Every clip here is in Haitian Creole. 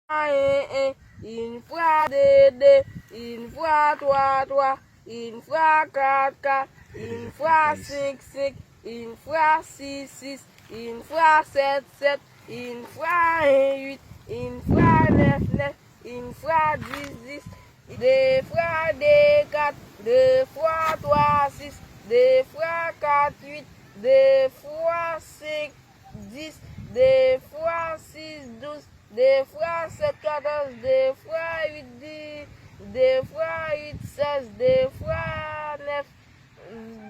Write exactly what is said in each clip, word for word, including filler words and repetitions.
en en, une fois deux deux, une fois trois trois, une fois quatre quatre, une fois cinq cinq, une fois six six, une fois sept sept, une fois un huit, une fois neuf neuf, une fois dix dix, deux fois deux quatre, deux fois trois six, deux fois quatre huit, deux fois cinq dix, deux fois six douze, deux fois sept quatorze, deux fois huit dix, deux fois huit seize, deux fois neuf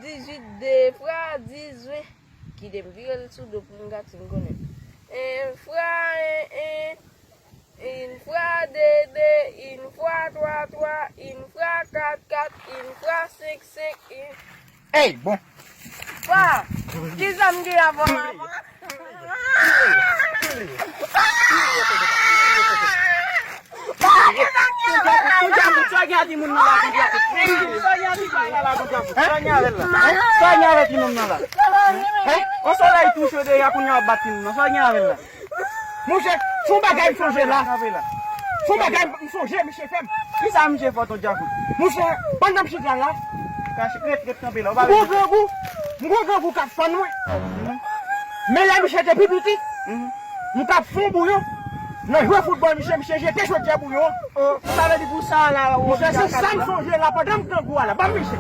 dix huit, deux fois dix vingt. Kite m vire l sou do pou m gate m konnen. Un fois un un, une fois deux deux, une fois trois trois, une fois quatre quatre, une fois cinq cinq, une... Ey, bon. Pa, ki zam ki avè w la? Sa gen a timoun nan la konn Djakout? Sa gen a timoun nan la konn Djakout? Sa gen avè l la? Sa gen avè timoun nan la? Hein? On solèy tou cho deja kounye a w ap bat timoun nan. Sa gen avè l la? Monchè, fon bagay m sonje la. Kanpe la. Fon bagay m sonje, misye fè m. Kisa misye fè w, ton Djakout? Monchè, pandan m chita la, kache, ret, ret kanpe la. Ou pa m gon grangou, m gon grangou k ap fann mwen. Men lè misye te pi piti, m t ap fon bouyon. Nan jwe foutbòl, misye, misye jete chodyè bouyon. Oh, sa vle di pou sa la, ou... Monchè, se sa m sonje la pandan m grangou a la. Ban m misye.